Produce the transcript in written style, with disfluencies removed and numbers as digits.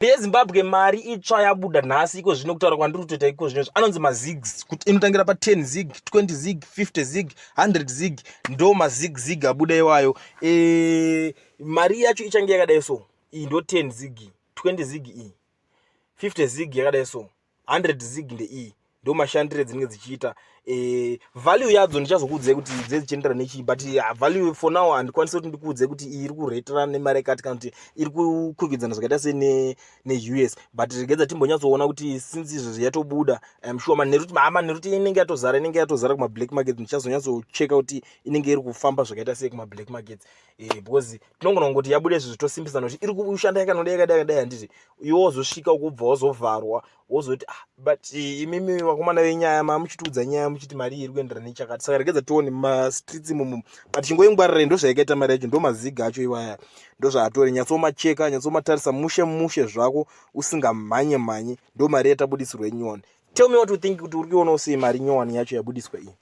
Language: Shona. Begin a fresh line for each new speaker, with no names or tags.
Yezimbabwe, mari itsva yabuda nhasi iko zvino. Kutaura kwandiri kutoita iko zvino, anonzi maZigs, kuti inotangira pa10 ZiG, 20 ZiG, 50 ZiG, 100 ZiG. Ndo maZig ZiG abuda iwayo. Mari yacho ichange yakadai. So iyi ndo 10 ZiG, 20 ZiG iyi, 50 ZiG yakadai. So 100 ZiG ndeiyi. Ndo mashandire dzinenge dzichiita. Value yadzo ndichazokuudzai kuti dzedzichienderana nechii, but value for now handikwanisi kuti ndikuudze kuti iyi iri kureterana nemari yakati kana kuti iri kukwikwidzana zvakaita sei neUS. But regedza timbonyatsoona kuti since izvozvi yatobuda, I'm sure manheru, manheru inenge yatozara, inenge yatozara kumablack markets. Ndichazonyatsocheka kuti inenge iri kufamba zvakaita sei kumablack markets, because tinogona kungoti yabuda izvozvi, tosimbisana kuti iri kushanda yakanodai, yakadai, yakadai, handiti? Iwe wozosvika ukubva wazovharwa, wozoti, "Ah, but imimi vakomana venyaya mamuchitiudza nyaya muchiti mari iyi iri kuenderana nechakati." Saka regedza tione mumastreets imomo, but chingoingwarirai. Ndo zvayakaita mari yacho, ndo maZiG acho iwaya, ndo zvaatori. Nyatsomacheka, nyatsomatarisa mushe mushe zvako, usingamhanye mhanye. Ndo mari yatabudisirwa inyowani. Tell me what you think, kuti uri kuionawo sei mari nyowani yacho yabudiswa iyi.